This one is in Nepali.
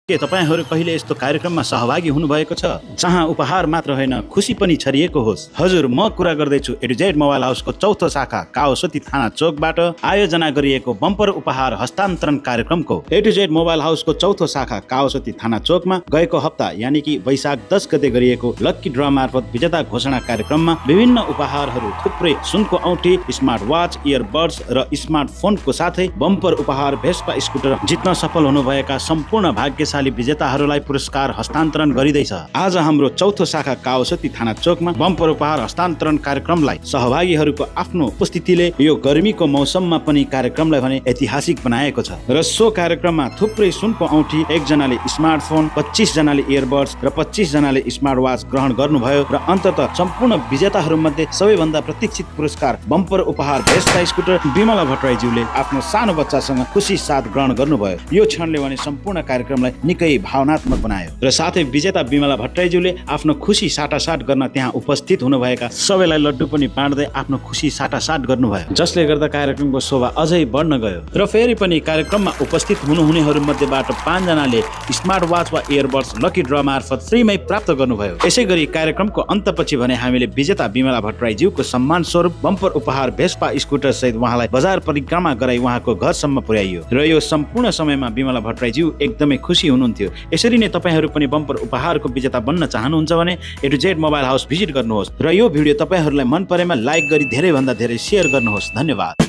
के तपाईहरु कहिले यस्तो कार्यक्रममा सहभागी हुनुभएको छ जहाँ उपहार मात्र होइन खुशी पनि छरिएको होस्? हजुर, म कुरा गर्दैछु ए टु जेड मोबाइल हाउसको चौथो शाखा काओसती थाना चोकबाट आयोजना गरिएको बम्पर उपहार हस्तान्तरण कार्यक्रमको। ए टु जेड मोबाइल हाउसको चौथो शाखा काओसती थाना चोकमा गएको हप्ता यानि कि वैशाख 10 गते गरिएको लक्की ड्र मार्फत विजेता घोषणा कार्यक्रममा विभिन्न उपहारहरू थुप्रै सुनको औँठी, स्मार्ट वाच, इयरबड्स र स्मार्टफोनको साथै बम्पर उपहार भेस्पा स्कुटर जित्न सफल हुनुभएका सम्पूर्ण भाग्यशाली विजेताहरूलाई पुरस्कार हस्तान्तरण गरिँदैछ। आज हाम्रो चौथो शाखा काओसती थाना चोकमा बम्पर उपहार हस्तान्तरण कार्यक्रमलाई सहभागीहरूको आफ्नो उपस्थितिले यो गर्मीको मौसममा पनि कार्यक्रमलाई भने ऐतिहासिक बनाएको छ। र सो कार्यक्रममा थुप्रै सुनको औँठी, 1 जनाले स्मार्टफोन, 25 जनाले इयरबड्स र 25 जनाले स्मार्ट वाच ग्रहण गर्नुभयो र अन्ततः सम्पूर्ण विजेताहरूमध्ये सबैभन्दा प्रतीक्षित पुरस्कार बम्पर उपहार भेस्पा स्कुटर विमला भट्टराईज्यूले आफ्नो सानो बच्चासँग खुसी साथ ग्रहण गर्नुभयो। यो क्षणले भने सम्पूर्ण कार्यक्रमलाई निकै भावनात्मक बनायो र साथै विजेता विमला भट्टराईज्यूले आफ्नो खुसी साटासाट गर्न त्यहाँ उपस्थित हुनुभएका सबैलाई लड्डु पनि बाँड्दै आफ्नो खुसी साटासाट गर्नुभयो, जसले गर्दा कार्यक्रमको शोभा अझै बढ्न गयो। र फेरि पनि कार्यक्रममा उपस्थित हुनुहुनेहरू मध्येबाट 5 जनाले स्मार्ट वाच वा इयरबड्स लकी ड्र मार्फत फ्रीमै प्राप्त गर्नुभयो। यसैगरी कार्यक्रमको अन्तपछि भने हामीले विजेता विमला भट्टराईज्यूको सम्मान स्वरूप बम्पर उपहार भेस्पा स्कुटर सहित उहाँलाई बजार परिक्रमा गराई उहाँको घरसम्म पुर्याइयो र यो सम्पूर्ण समयमा विमला भट्टराईज्यू एकदमै खुसी हुनुहुन्थ्यो। यसरी नै तपाईहरु पनि बम्पर उपहारको विजेता बन्न चाहनुहुन्छ भने A to Z mobile house visit गर्नुहोस् र यो भिडियो तपाईहरुलाई मन परेमा लाइक गरी धेरै भन्दा धेरै शेयर गर्नुहोस्। धन्यवाद।